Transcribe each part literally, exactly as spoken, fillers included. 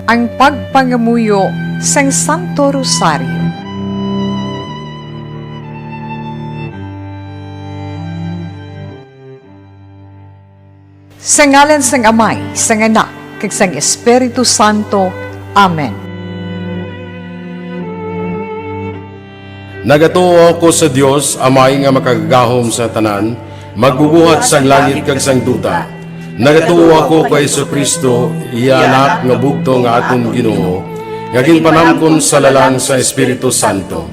Ang pagpangamuyo sang Santo Rosario. Sa ngalan sang Amay, sang Anak, kag sang Espiritu Santo. Amen. Nagatuo ako sa Dios, Amay nga makagagahom sa tanan, magbubuhat sang langit kag sang duta. Nagatuo ako kay Jesu-Cristo, iya Anak nga bugtong nga aton Ginoo, nga ginpanamkon sa lalang sa Espiritu Santo.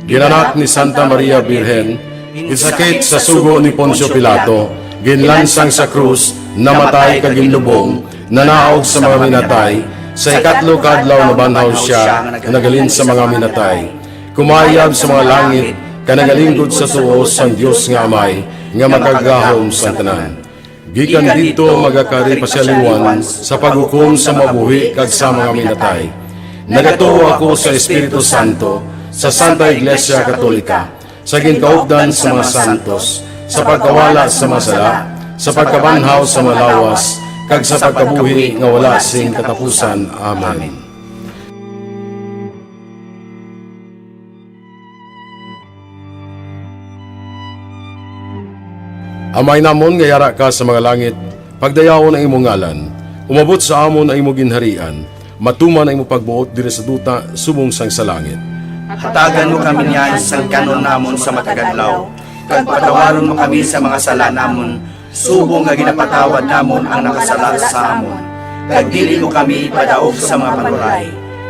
Ginanak ni Santa Maria Birhen, ginsakit sa sugo ni Poncio Pilato, ginlansang sa krus, namatay kag ginlubong, nanaog sa mga minatay, sa ikatlo ka adlaw nabanhaw sia, naghalin sa mga minatay. Kumayab sa mga langit, kag nagalinggod sa tuo sang Dios nga Amay, nga makagagahom sang tanan. Gikan didto magakari pa sia liwat sa paghukom sa mabuhi kag sa mga minatay. Nagatuo ako sa Espiritu Santo, sa Santa Iglesia Katolika, sa ginkaupdan sa mga santos, sa pagkawala sa mga sala, sa pagkabanhaw sa mga lawas, kag sa pagkabuhi nga wala sing katapusan. Amen. Amay namon nga yara ka sa mga langit, pagdayawon ang imong ngalan. Umabot sa amon ang imong ginharian. Matuman ang imong pagbuot diri sa duta subong sang sa langit. Hatagan mo kami niyan sang kan-on namon sa matag adlaw, kag patawaron mo kami sa mga sala namon, subong nga ginapatawad namon ang nakasala sa amon, kag dili mo kami ipadaog sa mga panuray.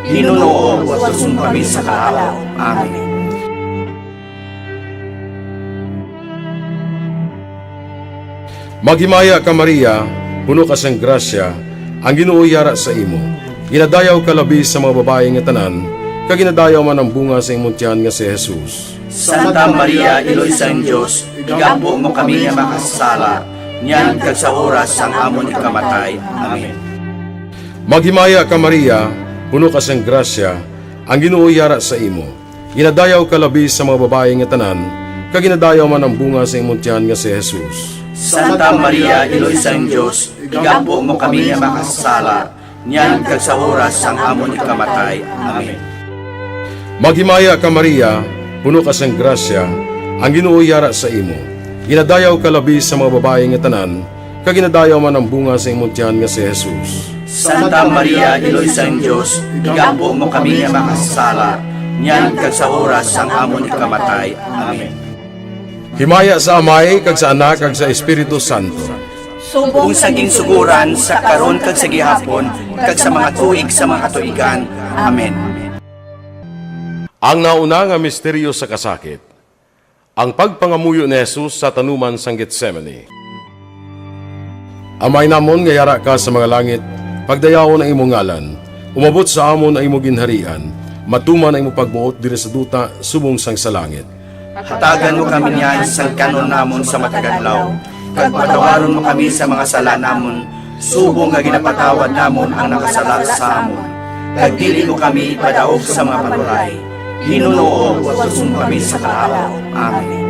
Ginoo, watuson mo kami sa kalahaw. Amen. Maghimaya ka, Maria, puno ka sang grasya, ang Ginoo yara sa imo. Ginadayaw ka labi sa mga babayi nga tanan, kag ginadayaw man ang bunga sa imong tiyan nga si Jesus. Santa Maria, Iloy sang Dios, igampo mo kami nga makasasala, niyan kag sa oras sang amon ikamatay. Amen. Maghimaya ka, Maria, puno ka sang grasya, ang Ginoo yara sa imo. Ginadayaw ka labi sa mga babayi nga tanan, kag ginadayaw man ang bunga sa imong tiyan nga si Jesus. Santa Maria, Iloy sang Dios, igampo mo kami nga makasasala, niyan kag sa oras sang amon ikamatay. Amen. Maghimaya ka, Maria, puno ka sang grasya, ang Ginoo yara sa imo. Ginadayaw ka labi sa mga babayi nga tanan, kag ginadayaw man ang bunga sa imong tiyan nga si Jesus. Santa Maria, Iloy sang Dios, igampo mo kami nga makasasala, niyan kag sa oras sang amon ikamatay. Amen. Himaya sa Amay, kag sa Anak, kag sa Espiritu Santo. Subong sa ginsuguran, sa karon, kag sa gihapon, kag sa mga tuig sa mga katuigan. Amen. Ang nauna nga misteryo sa kasakit, ang pagpangamuyo ni Jesus sa tanuman sang Getsemani. Amay namon nga yara ka sa mga langit, pagdayawon ang imong ngalan. Umabot sa amon ang imong ginharian. Matuman ang imong pagbuot diri sa duta subong sang sa langit. Hatagan mo kami niyan sang kan-on namon sa matag adlaw, kag patawaron mo kami sa mga sala namon, subong nga ginapatawad namon ang nakasala sa amon. Kag dili mo kami ipadaog sa mga panuray. Ginoo, watuson mo kami sa kalahaw. Amen.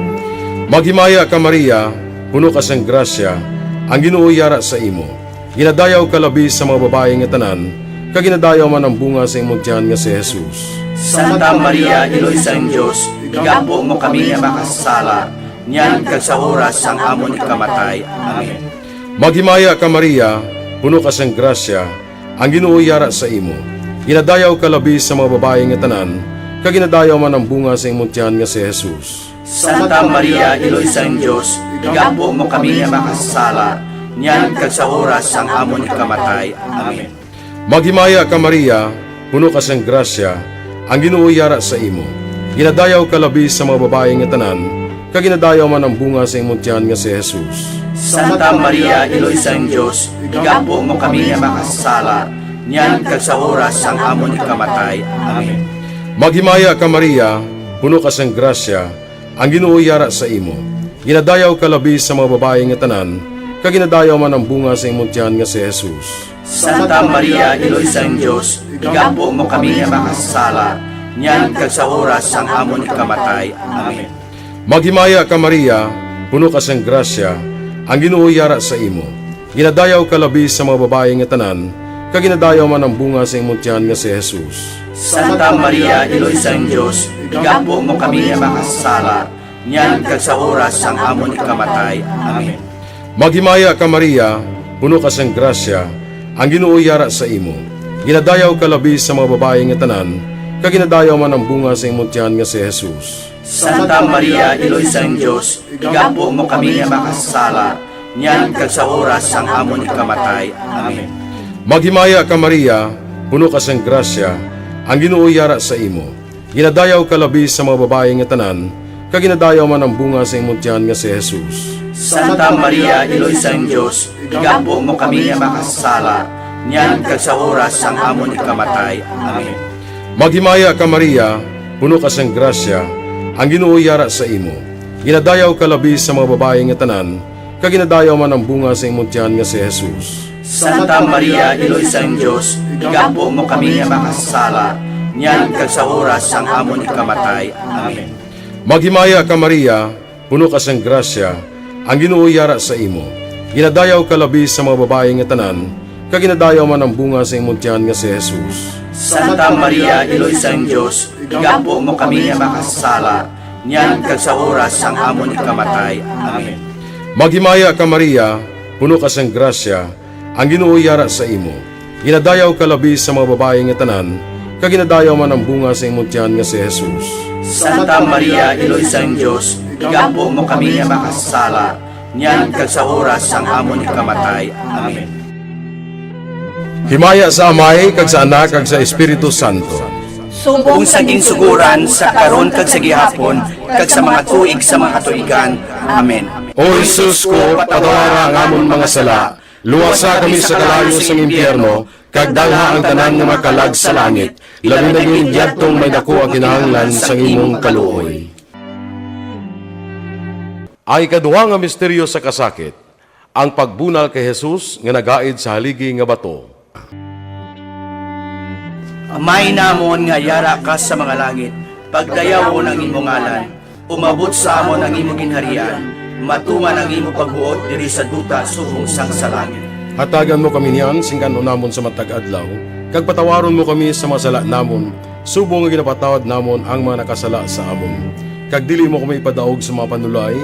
Maghimaya ka, Maria, puno ka sang grasya, ang Ginoo yara sa imo. Ginadayaw ka labi sa mga babayi nga tanan, kag ginadayaw man ang bunga sa imong tiyan nga si Jesus. Santa Maria, Iloy sang Dios, igampo mo kami nga makasasala, niyan kag sa oras sang amon ikamatay. Amen. Maghimaya ka, Maria, puno ka sang grasya, ang Ginoo yara sa imo. Ginadayaw ka labi sa mga babayi nga tanan, kag ginadayaw man ang bunga sa imong tiyan nga si Jesus. Santa Maria, Iloy sang Dios, igampo mo kami nga makasasala, niyan kag sa oras sang amon ikamatay. Amen. Maghimaya ka, Maria, puno ka sang grasya, ang Ginoo yara sa imo. Ginadayaw ka labi sa mga babayi nga tanan, kag ginadayaw man ang bunga sa imong tiyan nga si Jesus. Santa Maria, Iloy sang Dios, igampo mo kami nga makasasala, niyan kag sa oras sang amon ikamatay. Amen. Maghimaya ka, Maria, puno ka sang grasya, ang Ginoo yara sa imo. Ginadayaw ka labi sa mga babayi nga tanan, kag ginadayaw man ang bunga sa imong tiyan nga si Jesus. Santa Maria, Iloy sang Dios, igampo mo kami nga makasasala, niyan kag sa oras sang amon ikamatay. Amen. Maghimaya ka, Maria, puno ka sang grasya, ang Ginoo yara sa imo. Ginadayaw ka labi sa mga babayi nga tanan, kag ginadayaw man ang bunga sa imong tiyan nga si Jesus. Santa Maria, Iloy sang Dios, igampo mo kami nga makasasala, niyan kag sa oras sang amon ikamatay. Amen. Maghimaya ka, Maria, puno ka sang grasya, ang Ginoo yara sa imo. Ginadayaw ka labi sa mga babayi nga tanan, kag ginadayaw man ang bunga sa imong tiyan nga si Jesus. Santa Maria, Iloy sang Dios, igampo mo kami nga makasasala, niyan kag sa oras sang amon ikamatay. Amen. Maghimaya ka, Maria, puno ka sang grasya, ang Ginoo yara sa imo. Ginadayaw ka labi sa mga babayi nga tanan, kag ginadayaw man ang bunga sa imong tiyan nga si Jesus. Santa Maria, Iloy sang Dios, igampo mo kami nga makasasala, niyan kag sa oras sang amon ikamatay. Amen. Maghimaya ka, Maria, puno ka sang grasya, ang Ginoo yara sa imo. Ginadayaw ka labi sa mga babayi nga tanan, kag ginadayaw man ang bunga sa imong tiyan nga si Jesus. Santa Maria, Iloy sang Dios, igampo mo kami nga makasasala, niyan kag sa oras sang amon ikamatay. Amen. Maghimaya ka, Maria, puno ka sang grasya, ang Ginoo yara sa imo. Ginadayaw ka labi sa mga babayi nga tanan, kag ginadayaw man ang bunga sa imong tiyan nga si Jesus. Santa Maria, Iloy sang Dios, igampo mo kami nga makasasala, niyan kag sa oras sang amon ikamatay. Amen. Maghimaya ka, Maria, puno ka sang grasya, ang Ginoo yara sa imo. Ginadayaw ka labi sa mga babayi nga tanan, kag ginadayaw man ang bunga sa imong tiyan nga si Jesus. Santa Maria, Iloy sang Dios, igampo mo kami nga makasasala, niyan kag sa oras sang amon ikamatay. Amen. Himaya sa Amay, kag sa Anak, kag sa Espiritu Santo. Subong sa ginsugoran, sa karon kag sa gihapon, kag sa mga tuig sa mga katuigan. Amen. O Jesus ko, patawara ang amon mga sala, luwasa kami sa kalayo sang impyerno, kag dalha ang tanan nga mga kalag sa langit, labi na gid yadtong may daku ang kinahanglan sang imong kaluoy. Ang ikaduha nga misteryo sa kasakit, ang pagbunal kay Jesus nga nagaid sa haligi nga bato. Amay namon nga yara ka sa mga langit, pagdayawon ang imo ngalan, umabot sa amon ang imo ginharian, matuman ang imo pagbuot diri sa duta subong sang sa langit. Hatagan mo kami niyan sing kan-on namon sa matag adlaw, kag patawaron mo kami sa mga sala namon, subong nga ginapatawad namon ang mga nakasala sa amon. Kag dili mo kami ipadaog sa mga panulay,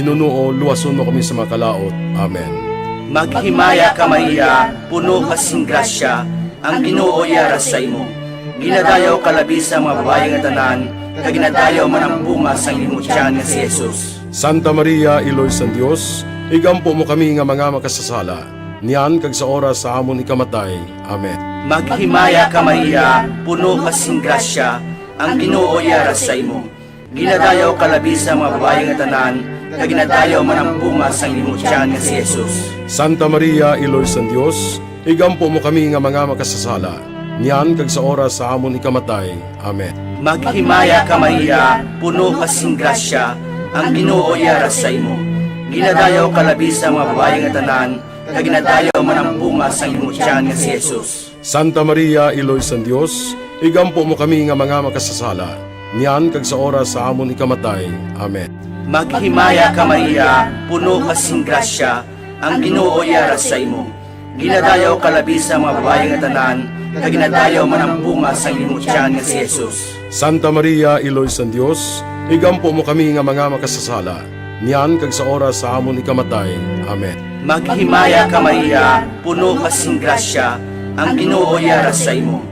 hinunoo, luwason mo kami sa mga kalaut. Amen. Maghimaya ka, Maria, puno ka sing grasya, ang Ginoo yara sa imo. Ginadayaw ka labi sa mga babayi nga tanan, kag ginadayaw man ang bunga sang imo tiyan nga si Jesus. Santa Maria, Iloy sang Dios, igampo mo kami nga mga makasasala, niyan kag sa oras sa amon ikamatay. Amen. Maghimaya ka, Maria, puno ka sing grasya, ang Ginoo yara sa imo. Ginadayaw ka labi sa mga babayi nga tanan, kag ginadayaw man ang bunga sang imo tiyan nga si Jesus. Santa Maria, Iloy sang Dios, igampo mo kami nga mga makasasala, niyan kag sa oras sa amon ikamatay. Amen. Maghimaya ka, Maria, puno ka sing grasya, ang Ginoo yara sa imo. Ginadayaw ka labi sa mga babayi nga tanan, kag ginadayaw man ang bunga sang imo tiyan nga si Jesus. Santa Maria, Iloy sang Dios, igampo mo kami nga mga makasasala, niyan kag sa oras sa amon ikamatay. Amen. Maghimaya ka, Maria, puno ka sing grasya, ang Ginoo yara sa imo. Ginadayaw ka labi sa mga babayi nga tanan, kag ginadayaw man ang bunga sang imo tiyan nga si Jesus. Santa Maria, Iloy sang Dios, igampo mo kami nga mga makasasala, niyan kag sa oras sa amon ikamatay. Amen. Maghimaya ka, Maria, puno ka sing grasya, ang Ginoo yara sa imo.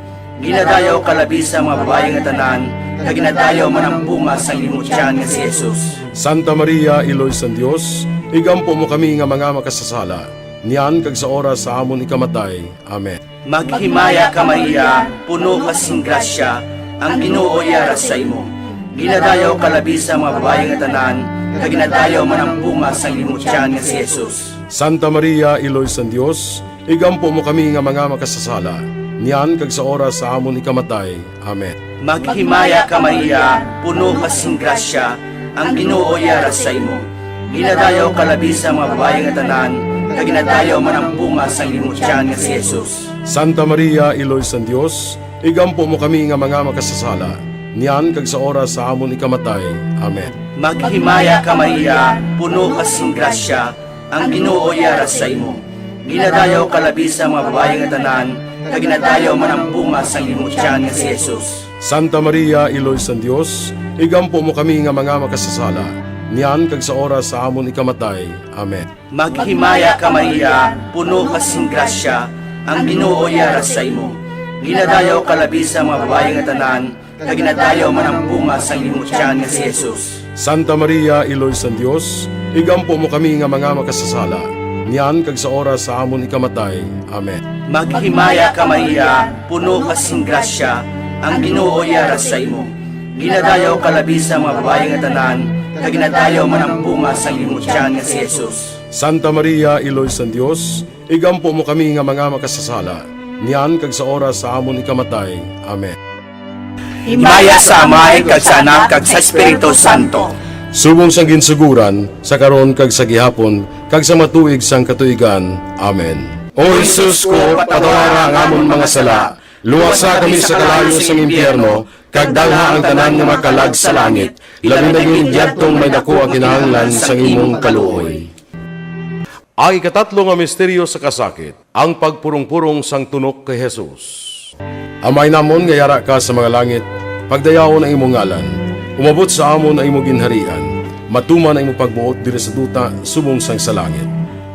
Ginadayaw ka labi sa mga babayi nga tanan, kag ginadayaw man ang bunga sang imo tiyan nga si Jesus. Santa Maria, Iloy sang Dios, igampo mo kami nga mga makasasala, niyan kag sa oras sa amon ikamatay. Amen. Maghimaya ka, Maria, puno ka sing grasya, ang Ginoo yara sa imo. Ginadayaw ka labi sa mga babayi nga tanan, kag ginadayaw man ang bunga sang imo tiyan nga si Jesus. Santa Maria, Iloy sang Dios, igampo mo kami nga mga makasasala, niyan kag sa oras sa amon ikamatay. Amen. Maghimaya ka, Maria, puno ka sing grasya, ang Ginoo yara sa imo. Ginadayaw ka labi sa mga babayi nga tanan, kag ginadayaw man ang bunga sang imo tiyan nga si Jesus. Santa Maria, Iloy sang Dios, igampo mo kami nga mga makasasala, niyan kag sa oras sa amon ikamatay. Amen. Maghimaya ka, Maria, puno ka sing grasya, ang Ginoo yara sa imo. Ginadayaw ka labi sa mga babayi nga tanan, kag ginadayaw man ang bunga sang imong tiyan nga si Jesus. Santa Maria, Iloy sang Dios, igampo mo kami nga mga makasasala, niyan kag sa oras sa amon ikamatay. Amen. Maghimaya ka, Maria, puno ka sing grasya, ang Ginoo yara sa imo. Ginadayaw ka labi sa mga babayi nga tanan, kag ginadayaw man ang bunga sang imong tiyan nga si Jesus. Santa Maria, Iloy sang Dios, igampo mo kami nga mga makasasala, niyan kag sa oras sa amon ikamatay. Amen. Maghimaya ka, Maria, puno ka sing grasya, ang Ginoo yara sa imo. Ginadayaw ka labi sa mga babayi nga tanan, kag ginadayaw man ang bunga sang imong tiyan nga si Jesus. Santa Maria, Iloy sang Dios, igampo mo kami nga mga makasasala, niyan kag sa oras sa amon ikamatay. Amen. Himaya sa Amay, kag sa Anak, kag sa Espiritu Santo. Subong sang ginsugoran, sa karon, kag sa gihapon, kag sa mga tuig sang katuigan. Amen. O Jesus ko, patawara ang amon mga sala, luwasa kami sa kalayo sang impyerno, kag dalha ang tanan nga mga kalag sa langit, labi na gid yadtong may daku ang kinahanglan sang imong kaluoy. Ang ikatatlo nga misteryo sa kasakit, ang pagpurong-purong sang tunok kay Jesus. Amay namon nga yara ka sa mga langit, pagdayawon ang imong ngalan. Umabot sa amon ang imong ginharian. Matuman ang imong pagbuot diri sa duta subong sang sa langit.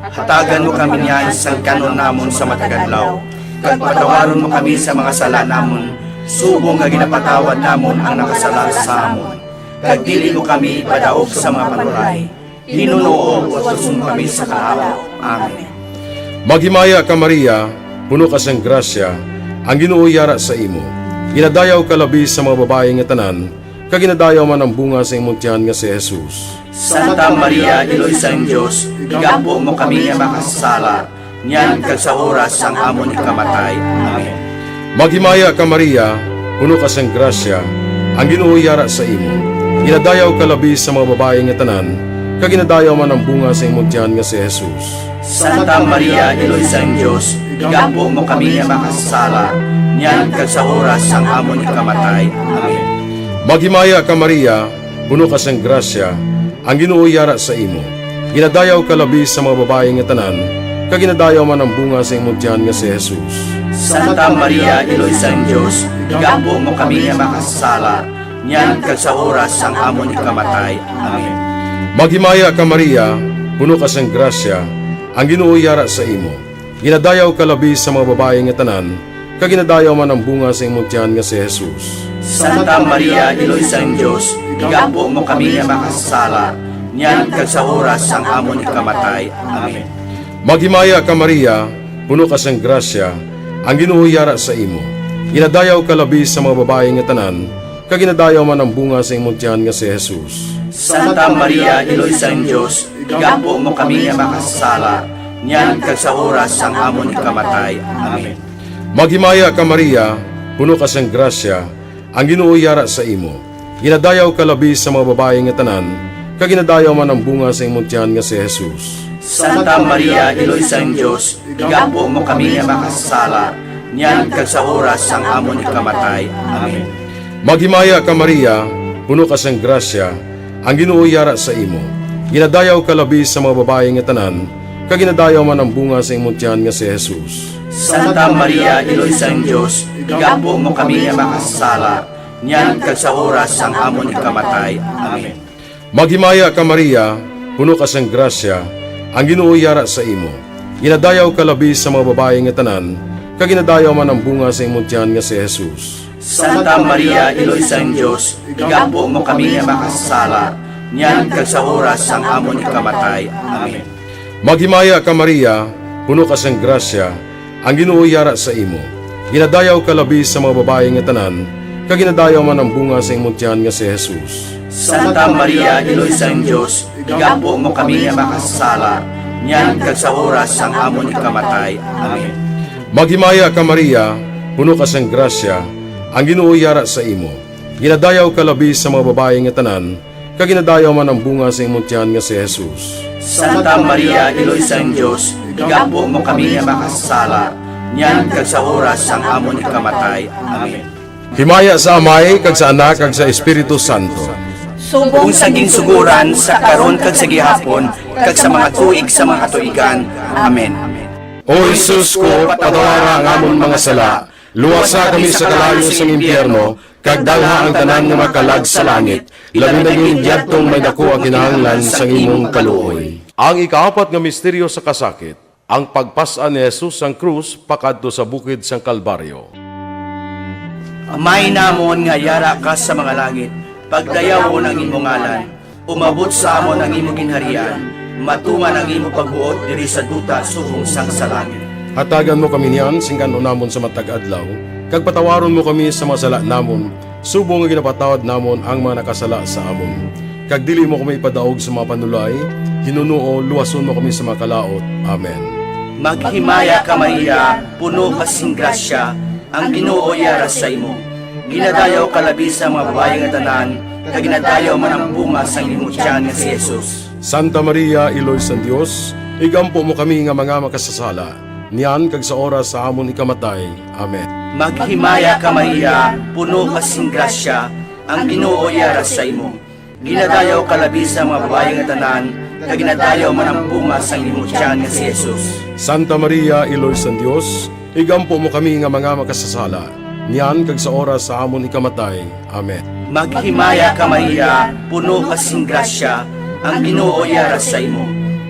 Hatagan mo kami niyan sang kan-on namon sa matag adlaw, kag patawaron mo kami sa mga sala namon, subong nga ginapatawad namon ang nakasala sa amon. Kag dili mo kami ipadaog sa mga panuray, Ginoo, luwason mo kami sa kalayo. Amen. Maghimaya ka, Maria, puno ka sang grasya, ang Ginoo yara sa imo. Ginadayaw ka labi sa mga babayi nga tanan, kag ginadayaw man ang bunga sa imong tiyan nga si Jesus. Santa Maria, Iloy sang Dios, igampo mo kami nga makasasala, niyan kag sa oras sang amon ikamatay. Amen. Maghimaya ka, Maria, puno ka sang grasya, ang Ginoo yara sa imo. Ginadayaw ka labi sa mga babayi nga tanan, kag ginadayaw man ang bunga sa imong tiyan nga si Jesus. Santa Maria, Iloy sang Dios, igampo mo kami nga makasasala, niyan kag sa oras sang amon ikamatay. Amen. Maghimaya ka, Maria, puno ka sang grasya, ang Ginoo yara sa imo. Ginadayaw ka labi sa mga babayi nga tanan, kag ginadayaw man ang bunga sa imong tiyan nga si Jesus. Santa Maria, Iloy sang Dios, igampo mo kami nga makasasala, niyan kag sa oras sang amon ikamatay. Amen. Maghimaya ka, Maria, puno ka sang grasya, ang Ginoo yara sa imo. Ginadayaw ka labi sa mga babayi nga tanan, kag ginadayaw man ang bunga sa imong tiyan nga si Jesus. Santa Maria, Iloy sang Dios, igampo mo kami nga makasasala, niyan kag sa oras sang amon ikamatay. Amen. Maghimaya ka, Maria, puno ka sang grasya, ang Ginoo yara sa imo. Ginadayaw ka labi sa mga babayi nga tanan, kag ginadayaw man ang bunga sa imong tiyan nga si Jesus. Santa Maria, Iloy sang Dios, igampo mo kami nga makasasala, niyan kag sa oras sang amon ikamatay. Amen. Maghimaya ka, Maria, puno ka sang grasya, ang Ginoo yara sa imo. Ginadayaw ka labi sa mga babayi nga tanan, kag ginadayaw man ang bunga sa imong tiyan nga si Jesus. Santa Maria, Iloy sang Dios, igampo mo kami nga makasasala, niyan kag sa oras sang amon ikamatay. Amen. Maghimaya ka, Maria, puno ka sang grasya, ang Ginoo yara sa imo. Ginadayaw ka labi sa mga babayi nga tanan, kag ginadayaw man ang bunga sa imong tiyan nga si Jesus. Santa Maria, Iloy sang Dios, igampo mo kami nga makasasala, niyan kag sa oras sang amon ikamatay. Amen. Maghimaya ka, Maria, puno ka sang grasya, ang Ginoo yara sa imo. Ginadayaw ka labi sa mga babayi nga tanan, kag ginadayaw man ang bunga sa imong tiyan nga si Jesus. Santa Maria, Iloy sang Dios, igampo mo kami nga makasasala, niyan kag sa oras sang amon ikamatay. Amen. Maghimaya ka, Maria, puno ka sang grasya, ang Ginoo yara sa imo. Ginadayaw ka labi sa mga babayi nga tanan, kag ginadayaw man ang bunga sa imong tiyan nga si Jesus. Santa Maria, Iloy sang Dios, igampo mo kami nga makasasala, niyan kag sa oras sang amon ikamatay. Amen. Maghimaya ka, Maria, puno ka sang grasya, ang Ginoo yara sa imo. Ginadayaw ka labi sa mga babayi nga tanan, kag ginadayaw man ang bunga sa imong tiyan nga si Jesus. Santa Maria, Iloy sang Dios, igampo mo kami nga makasasala, niyan kag sa oras sang amon ikamatay. Amen. Himaya sa Amay, kag sa Anak, kag sa Espiritu Santo. Subong sa ginsugoran, sa karon, kag sa gihapon, kag sa mga tuig sa mga katuigan. Amen. O Jesus ko, patawara ang amon mga sala, luwasa kami sa kalayo sang impyerno, kag dalha ang tanan nga mga kalag sa langit, labi na gid yadtong may daku ang kinahanglan sang imong kaluoy. Ang ikaapat nga misteryo sa kasakit, ang pagpas-an ni Jesus sang krus pakadto sa bukid sang Kalbaryo. Amay namon nga yara ka sa mga langit, pagdayawon ang imo ngalan. Umabot sa amon ang imo ginharian, matuman ang imo pagbuot diri sa duta subong sang sa langit. Hatagan mo kami niyan sing kan-on namon sa matag adlaw, kag patawaron mo kami sa mga sala namon, subong nga ginapatawad namon ang mga nakasala sa amon. Kag dili mo kami ipadaog sa mga panulay, hinunoo luwason mo kami sa mga kalaut. Amen. Maghimaya ka, Maria, puno ka sing grasya, ang Ginoo yara sa imo. Ginadayaw ka labi sa mga babayi nga tanan, kag ginadayaw man ang bunga sang imo tiyan nga si Jesus. Santa Maria, Iloy sang Dios, igampo mo kami nga mga makasasala, niyan kag sa oras sa amon ikamatay. Amen. Maghimaya ka, Maria, puno ka sing grasya, ang Ginoo yara sa imo. Ginadayaw ka labi sa mga babayi nga tanan, kag ginadayaw man ang bunga sang imo tiyan nga si Jesus. Santa Maria, Iloy sang Dios, igampo mo kami nga mga makasasala, niyan kag sa oras sa amon ikamatay. Amen. Maghimaya ka, Maria, puno ka sing grasya, ang Ginoo yara sa imo.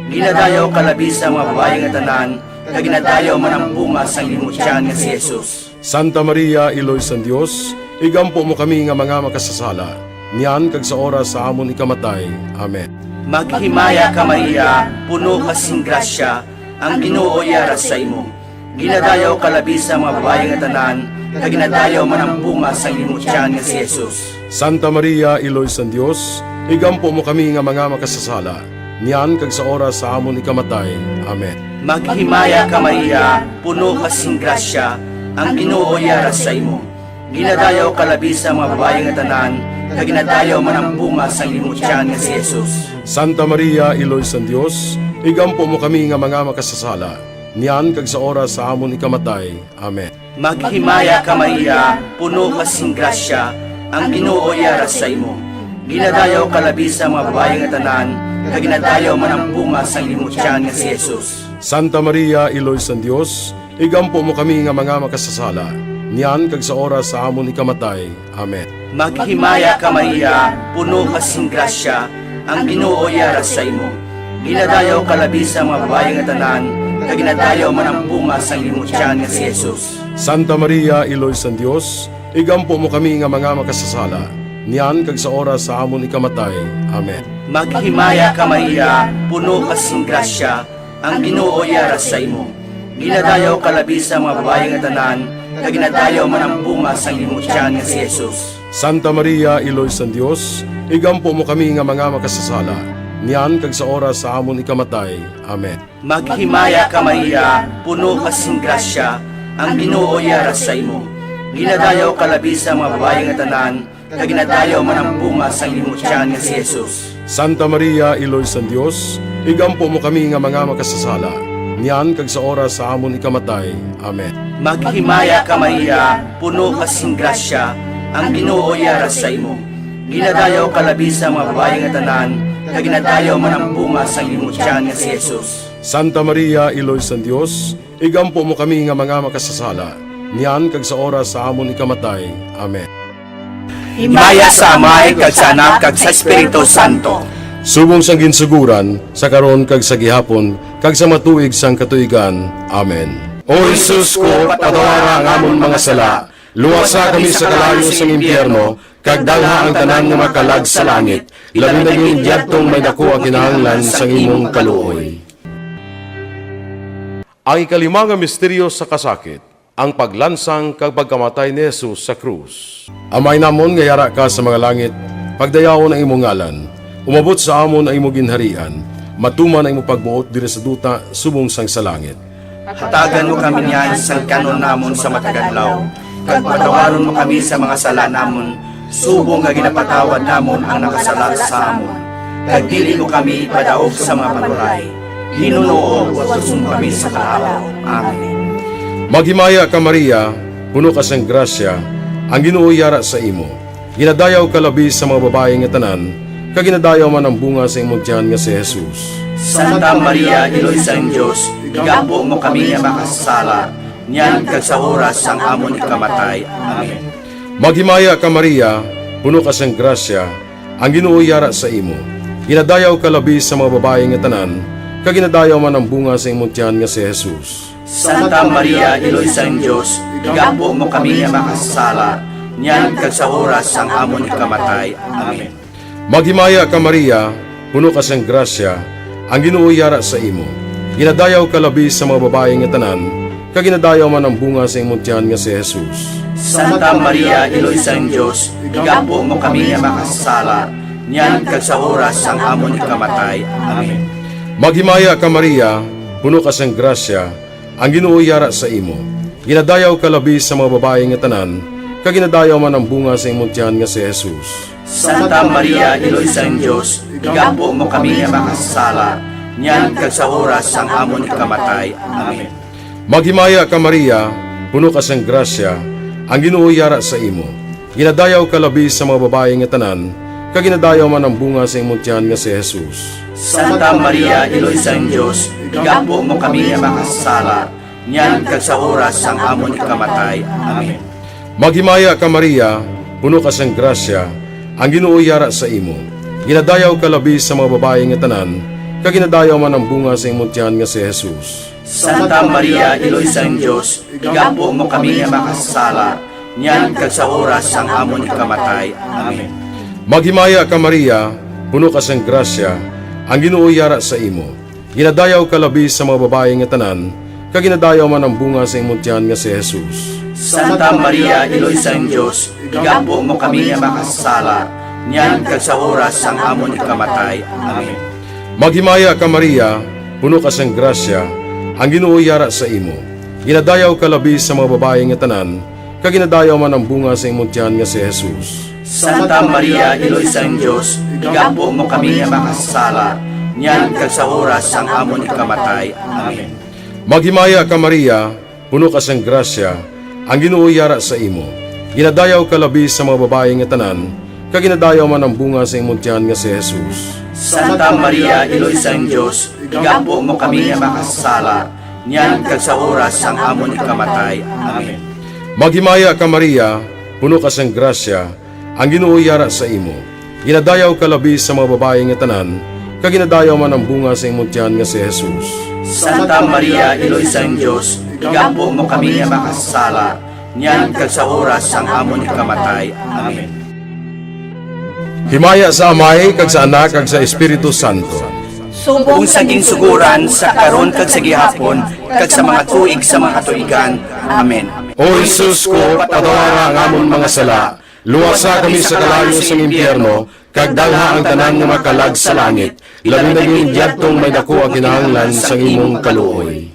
Ginadayaw ka labi sa mga babayi nga tanan, kag ginadayaw man ang bunga sang imo tiyan nga si Jesus. Santa Maria, Iloy sang Dios, igampo mo kami nga mga makasasala, niyan kag sa oras sa amon ikamatay. Amen. Maghimaya ka, Maria, puno ka sing grasya, ang Ginoo yara sa imo. Ginadayaw ka labi sa mga babayi nga tanan, kag ginadayaw man ang bunga sang imo tiyan nga si Jesus. Santa Maria, Iloy sang Dios, igampo mo kami nga mga makasasala, niyan kag sa oras sa amon ikamatay. Amen. Maghimaya ka, Maria, puno ka sing grasya, ang Ginoo yara sa imo. Ginadayaw ka labi sa mga babayi nga tanan, kag ginadayaw man ang bunga sang imo tiyan nga si Jesus. Santa Maria, Iloy sang Dios, igampo mo kami nga mga makasasala, niyan kag sa oras sa amon ikamatay. Amen. Maghimaya ka, Maria, puno ka sing grasya, ang Ginoo yara sa imo. Ginadayaw ka labi sa mga babayi nga tanan, kag ginadayaw man ang bunga sang imo tiyan nga si Jesus. Santa Maria, Iloy sang Dios, igampo mo kami nga mga makasasala, niyan kag sa oras sa amon ikamatay. Amen. Maghimaya ka, Maria, puno ka sing grasya, ang Ginoo yara sa imo. Ginadayaw ka labi sa mga babayi nga tanan, kag ginadayaw man ang bunga sang imo tiyan nga si Jesus. Santa Maria, Iloy sang Dios, igampo mo kami nga mga makasasala, niyan kag sa oras sa amon ikamatay. Amen. Maghimaya ka, Maria, puno ka sing grasya, ang Ginoo yara sa imo. Ginadayaw ka labi sa mga babayi nga tanan, kag ginadayaw man ang bunga sang imo tiyan nga si Jesus. Santa Maria, Iloy sang Dios, igampo mo kami nga mga makasasala, niyan kag sa oras sa amon ikamatay. Amen. Maghimaya ka, Maria, puno ka sing grasya, ang Ginoo yara sa imo. Ginadayaw ka labi sa mga babayi nga tanan, kag ginadayaw man ang bunga sang imo tiyan nga si Jesus. Santa Maria, Iloy sang Dios, igampo mo kami nga mga makasasala, niyan kag sa oras sa amon ikamatay. Amen. Maghimaya ka, Maria, puno ka sing grasya, ang Ginoo yara sa imo. Ginadayaw ka labi sa mga babayi nga tanan, kag ginadayaw man ang bunga sang imo tiyan nga si Jesus. Santa Maria, Iloy sang Dios, igampo mo kami nga mga makasasala, niyan kag sa oras sa amon ikamatay. Amen. Himaya sa Amay, kag sa Anak, kag sa Espiritu Santo. Subong sang ginsugoran, sa karon, kag sa gihapon, kag sa mga tuig sang katuigan. Amen. O Jesus ko, patawara ang amon mga sala, luwasa kami sa kalayo sang impyerno, kag dalha ang tanan nga mga kalag sa langit, labi na gid yadtong may daku ang kinahanglan sang imong kaluoy. Ang ikalima nga misteryo sa kasakit, ang paglansang kag pagkamatay ni Jesus sa krus. Amay namon nga yara ka sa mga langit, pagdayawon ang imong ngalan. Umabot sa amon ang imong ginharian. Matuman ang imong pagbuot diri sa duta subong sang sa langit. Hatagan mo kami niyan sang kan-on namon sa matag adlaw, kag patawaron mo kami sa mga sala namon, subong nga ginapatawad namon ang nakasala sa amon. Kag dili mo kami ipadaog sa mga panulay. Ginoo, luwason mo kami sa kalaut. Amen. Maghimaya ka, Maria, puno ka sang grasya, ang Ginoo yara sa imo. Ginadayaw ka labi sa mga babayi nga tanan, kag ginadayaw man ang bunga sa imong tiyan nga si Jesus. Santa Maria, Iloy sang Dios, igampo mo kami nga makasasala, niyan kag sa oras sang amon ikamatay. Amen. Maghimaya ka, Maria, puno ka sang grasya, ang Ginoo yara sa imo. Ginadayaw ka labi sa mga babayi nga tanan, kag ginadayaw man ang bunga sa imong tiyan nga si Jesus. Santa Maria, Iloy sang Dios, igampo mo kami nga makasasala, niyan kag sa oras sang amon ikamatay. Amen. Maghimaya ka, Maria, puno ka sang grasya, ang Ginoo yara sa imo. Ginadayaw ka labi sa mga babayi nga tanan, kag ginadayaw man ang bunga sa imong tiyan nga si Jesus. Santa Maria, Iloy sang Dios, igampo mo kami nga makasasala, niyan kag sa oras sang amon ikamatay. Amen. Maghimaya ka, Maria, puno ka sang grasya, ang Ginoo yara sa imo. Ginadayaw ka labi sa mga babayi nga tanan, kag ginadayaw man ang bunga sa imong tiyan nga si Jesus. Santa Maria, Iloy sang Dios, igampo mo kami nga makasasala, niyan kag sa oras sang amon ikamatay. Amen. Maghimaya ka, Maria, puno ka sang grasya, ang Ginoo yara sa imo. Ginadayaw ka labi sa mga babayi nga tanan, kag ginadayaw man ang bunga sa imong tiyan nga si Jesus. Santa Maria, Iloy sang Dios, igampo mo kami nga makasasala, niyan kag sa oras sang amon ikamatay. Amen. Maghimaya ka, Maria, puno ka sang grasya, ang Ginoo yara sa imo. Ginadayaw ka labi sa mga babayi nga tanan, kag ginadayaw man ang bunga sa imong tiyan nga si Jesus. Santa Maria, Iloy sang Dios, igampo mo kami nga makasasala, niyan kag sa oras sang amon ikamatay. Amen. Maghimaya ka, Maria, puno ka sang grasya, ang Ginoo yara sa imo. Ginadayaw ka labi sa mga babayi nga tanan, kag ginadayaw man ang bunga sa imong tiyan nga si Jesus. Santa Maria, Iloy sang Dios, igampo mo kami nga makasasala, niyan kag sa oras sang amon ikamatay. Amen. Maghimaya ka, Maria, puno ka sang grasya, ang Ginoo yara sa imo. Ginadayaw ka labi sa mga babayi nga tanan, kag ginadayaw man ang bunga sa imong tiyan nga si Jesus. Santa Maria, Iloy sang Dios, igampo mo kami nga makasasala, niyan kag sa oras sang amon ikamatay. Amen. Maghimaya ka, Maria, puno ka sang grasya, ang Ginoo yara sa imo. Ginadayaw ka labi sa mga babayi nga tanan, kag ginadayaw man ang bunga sa imong tiyan nga si Jesus. Santa Maria, Iloy sang Dios, igampo mo kami nga makasasala, niyan kag sa oras sang amon ikamatay. Amen. Maghimaya ka, Maria, puno ka sang grasya, ang Ginoo yara sa imo. Ginadayaw ka labi sa mga babayi nga tanan, kag ginadayaw man ang bunga sa imong tiyan nga si Jesus. Santa Maria, Iloy sang Dios, igampo mo kami nga makasasala, niyan kag sa oras sang amon ikamatay. Amen. Himaya sa Amay, kag sa Anak, kag sa Espiritu Santo. Subong sa ginsuguran, sa karon, kag sa gihapon, kag sa mga tuig sa mga katuigan. Amen. O Jesus ko, patawara ang amon mga sala, luwasa kami sa kalayo sang impyerno, kag dalha ang tanan nga mga kalag sa langit, labi na gid yadtong may daku ang kinahanglan sang imong kaluoy.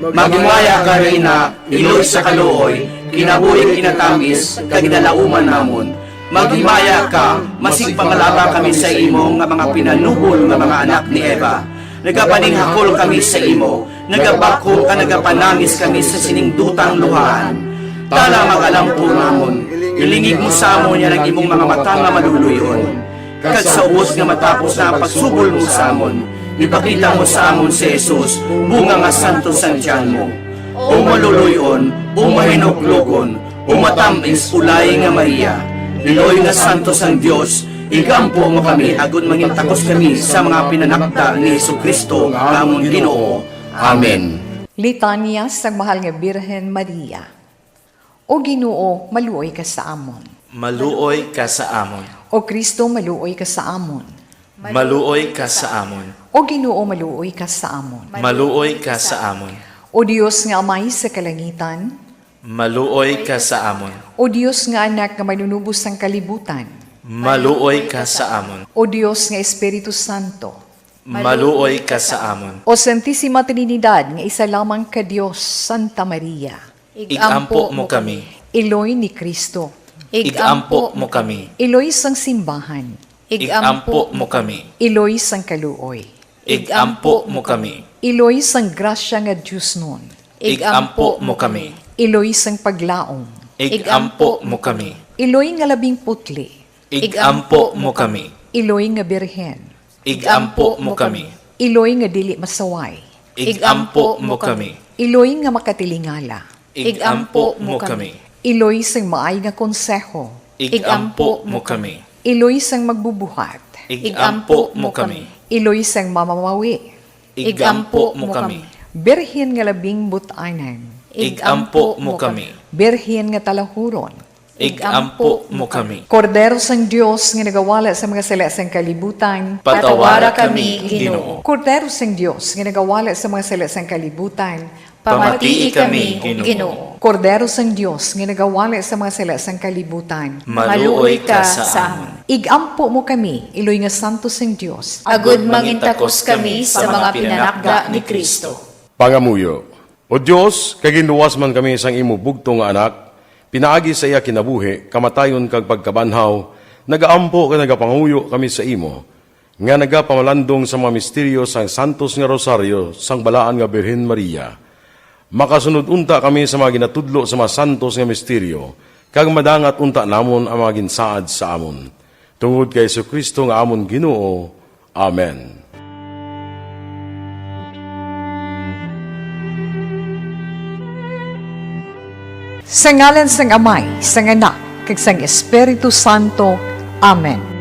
Maghimaya ka, Reyna, iloy sa kaluoy, kinabuhi kinatamis, kag ginalauman namon. Maghimaya ka, masigpangalaba kami sa imo nga mga pinanubol nga mga anak ni Eva. Nagapaninghakol kami sa imo, nagabakho ka, nagapanangis kami sa sining dutang luhaan. Tala, mag-alampo namon, ilingig mo sa amon yan ang imong mga mata nga maluluy-on. Kag sa ubos nga matapos na ang pagsubol mo sa amon, ipakita mo sa amon si Jesus, bunga nga santo sang tiyan mo. O maluluy-on, o mahinuklogon, o matamis, o laing nga Maria, iloy nga santo sang Dios, igampo mo kami agod mangin takos kami sa mga pinanakda ni Jesu-Cristo nga amon Ginoo. Amen. Litanya sang Mahal nga Birhen Maria. O Ginoo, maluoy ka sa amon. Maluoy ka sa amon. O Cristo, maluoy ka sa amon. Maluoy ka sa amon. O Ginoo, maluoy ka sa amon. Maluoy ka sa amon. O Dios nga Amay sa kalangitan. Maluoy ka sa amon. O Dios nga Anak nga Manunubos sang kalibutan. Maluoy ka sa amon. O Dios nga Espiritu Santo. Maluoy ka sa amon. O Santisima Trinidad nga isa lamang ka Dios, Santa Maria. Igampo mo kami. Iloy ni Cristo. Igampo mo kami. Iloy sang simbahan. Igampo mo kami. Iloy sang kaluoy. Igampo mo kami. Iloy sang grasya nga diosnon. Igampo mo kami. Iloy sang paglaom. Igampo mo kami. Iloy nga labing putli. Igampo mo kami. Iloy nga Birhen. Igampo mo kami. Iloy nga dili masaway. Igampo mo kami. Iloy nga makatilingala. Igampo mo kami. Iloy sang maay nga konseho. Igampo mo kami. Iloy sang magbubuhat. Igampo mo kami. Iloy sang mamamawi. Igampo mo kami. Birhen nga labing but-anan. Igampo mo kami. Birhen nga talahuron. Igampo mo kami. Kordero sang Dios nga nagawala sa mga sala sang kalibutan. Patawara kami, Ginoo. Kordero sang Dios nga nagawala sa mga sala sang kalibutan. Pamatii kami, Ginoo. Kordero sang Dios nga nagawala sa mga sala sang kalibutan. Maluoy ka sa amon. Igampo mo kami, iloy nga santo sang Dios. Agud mangintakos kami sa mga pinanakda ni Cristo. Pangamuyo. O Dios, kay ginluwas man kami sang imo bugtong nga Anak, pinaagi sa iya kinabuhi, kamatayon kag pagkabanhaw, nagaampo kag nagapangamuyo kami sa imo, nga nagapamalandong sa mga misteryo sang santos nga rosaryo sang Balaan nga Birhen Maria. Makasunod unta kami sa mga ginatudlo sa mga santos nga misteryo, kag madangat unta namon ang mga ginsaad sa amon. Tungod kay Jesu-Cristo nga amon Ginoo. Amen. Sa ngalan sang Amay, sang Anak, kag sang Espiritu Santo. Amen.